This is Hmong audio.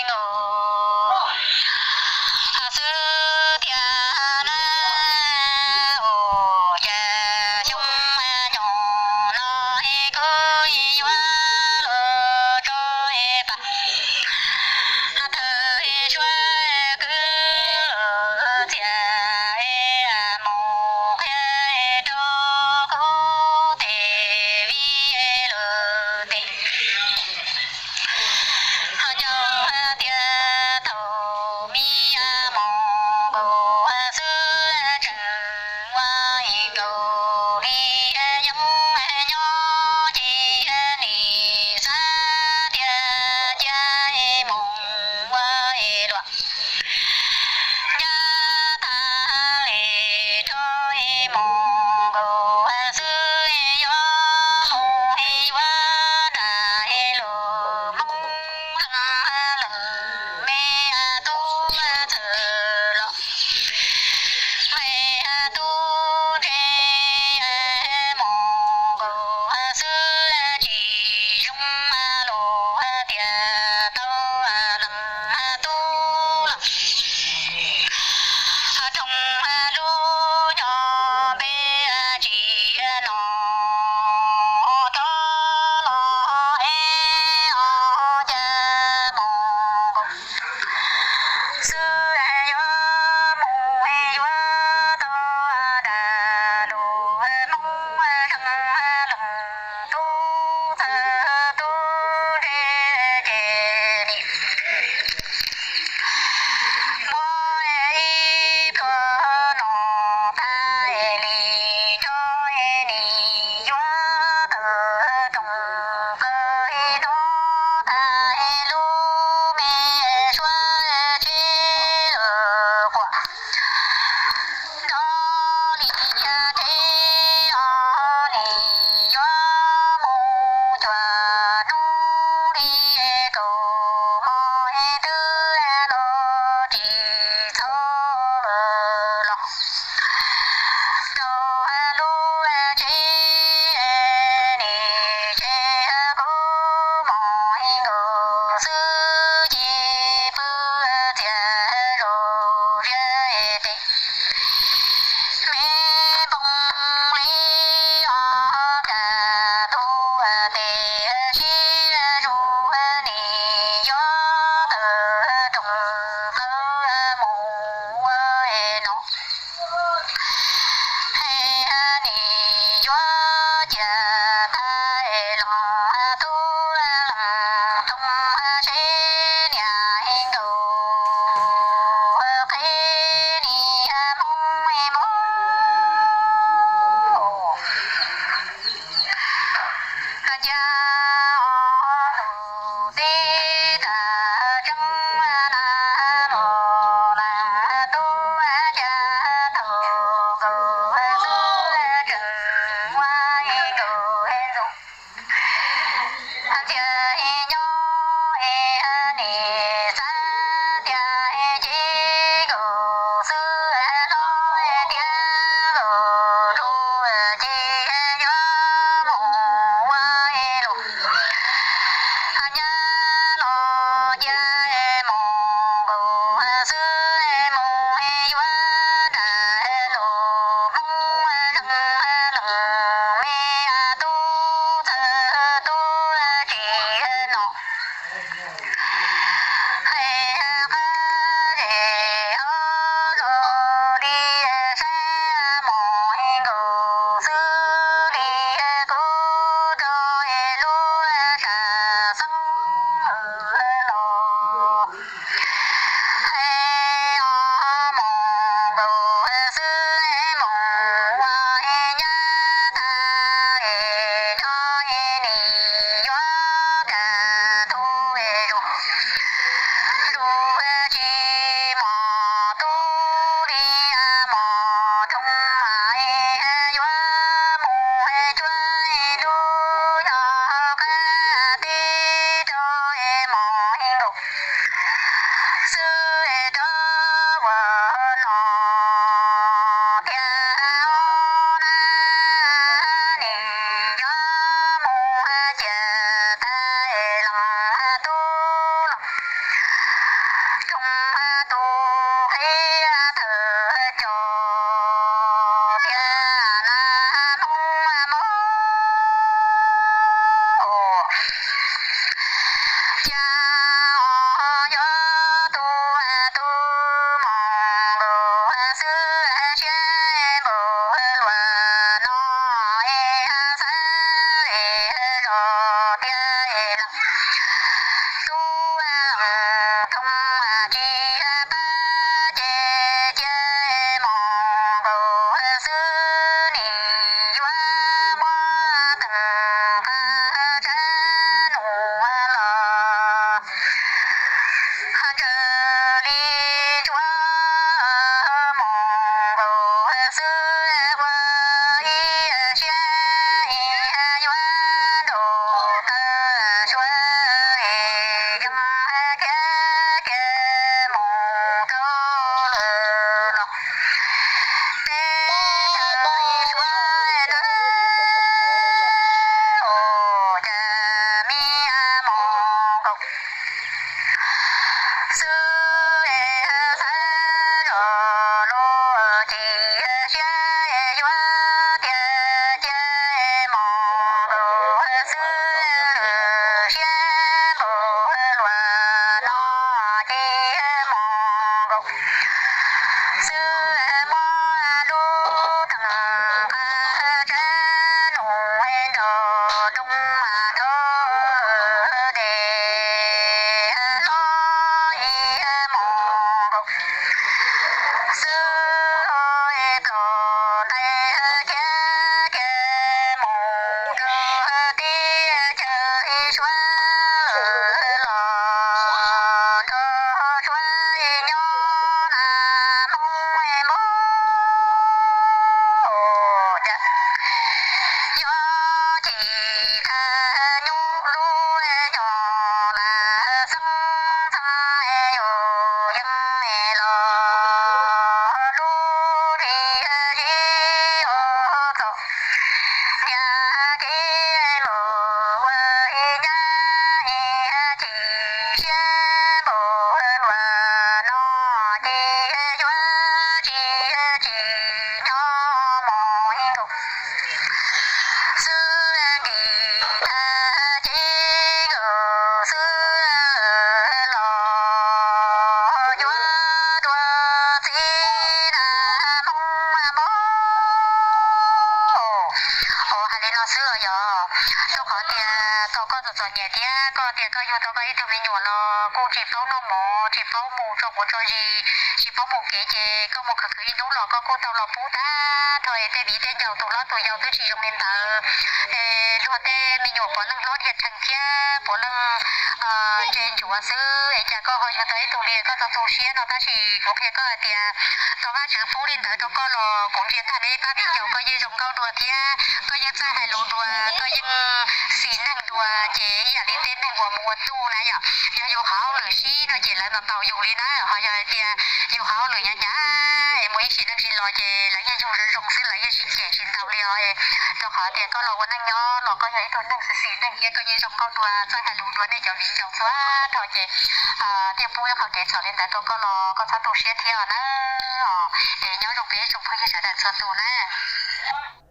nkaus xwb thiab na. Ua cas xyoo nyob no kuv yuav los tso pam thawj suab kwv txiaj mus qhia rau kuv tej viv lawm tej. Ho nco tias thaum me mus nkaus xwb tseem ua nkaus li yoov nyob ces nim xav tias cia mus ua luam. Nyob tas li rau mus nkaus xwb yuav mus yuav tas lus Hmoob leej me tub txawm los me tub ntshe mus nkaus xwb tsis zoo lus tias tau leej tub los. Rooj lub nyob peb tsis no rov los es os cas mus nkaus xwb yuav mus yuav tau tas lus Hmoob leej tub txawm tub ntshe ces nim muab ib pluag no tas li rau nim yuav tawm rooj kaw ib hnub tas lub me suab tsheb lawm quas nrov li nyias teb os nim yuav mus cuag hnub li kaum mos twb los tsis txog lawm los rau lub tsheb nim tsheb kuv mus nkaus xwb ces pw txias zaum zia tes me poob li os cas tus tes sib zuj nim yuav tawm rooj kaw mus ua no es nim yuav cia tas los tub leej thooj seb niam nkaus qheb niam Hmoob mus cas tib tas tseeb na los na tub cas thaum nkaus xwb tseem ua nkaus ntxoov ntxias nyob es nim xav tias ces nkaus xwb hlob tiag nkaus rau ces yuav mus ua lus nyab los cia mus nkaus xwb mus yuav tas lus Hmoob leej leej me tub txawm tub tsis no es qab zem ho zoo li saib mus nkaus xwb li kuv rau lub sam xoob los es os mus nkaus xwb mus ua nyab tas es rau nim yuav tas tus es zoo lus tsis mos tub li mos rooj mas es yuav mus cuag lub nyuag qab teb rau es mus nkaus xwb es rau ua no tiag os na nim yuav mus cia tas es los tub los Ntshaw li tsuav mus nkaus xwb ua ib siab yuav ntaus taw suav yees kiag kiag mus rau lawm los peb suav ntawd ua cas me mus nkaus xwb es xav zog lub cim siab yuav tiag cia mus nkaus xwb siab nkaus luag no cia mus nkaus xwb muab lub teem qab tsav num nrog rooj mas rau des hlo ib mus nkaus xwb es tos ntais kiag kiag mus rau teb chaws ib suav los nrog suav nyob na Hmoob npawg. Cas yog cim tag nyuj lub nyuag nas xeeb ntxeev yus yeej los lub ris zib os txom nyab kev mus ua ib nyab es cim siab npaum luag no ces yuav tsis tsim nyog mus ib ntus xwb nkim tag ces nkaus xwb los yuav dua txiv na Hmoob npawg. Ua hais li no xwb los yog rau qhov tias tau koj txom txom nyem thiab koj tias koj yug tau koj ib tug me nyuam los kuj tsis paub noj mov tsis paub mus tso quav tso zis tsis paub mus kev ces koj mus khwv khwv ib hnub los koj kuj tau los pub tag nrho es tej viv tej ncaus tus hlob tus yau twb tsis zoo li ntawd es luag tej me nyuam puav leej hlob dhia rhees thiab puav leej ntse ntsuav xwb es cas koj ho yug tau ib tug li koj txo tu siab no tab sis kuv qhia koj hais tias tau Vajtswv pub li ntawd rau koj los kuv ntsia tag neb ib pab viv ncaus koj yeej zoo nkauj dua thiab koj yeej txawj hais lus dua koj yeej xis neej dua ces ib yam li tej neeg uas mus ua tub na yom yog yus hauj lwm sib no ces lawv ntaus yus li na ho yog hais tias yus hauj lwm hnyav hnyav es mus ib sim neej sim los ces lawv yeej yug zoo zoo xwb lawv yeej tsis cem tsis ntaus li os rau qhov tias koj los ua neej nyob los koj yog ib tug neeg xis xis neej thiab koj yeej zoo nkauj dua txawj hais lus dua nej cov viv ncaus txhua thaum ces thiaj pub ib qho kev txhaum li ntawd rau koj los koj txhob tu siab thiab os na. Es nyob zoo peb tsoom phooj ywg sawv daws txhua tus na.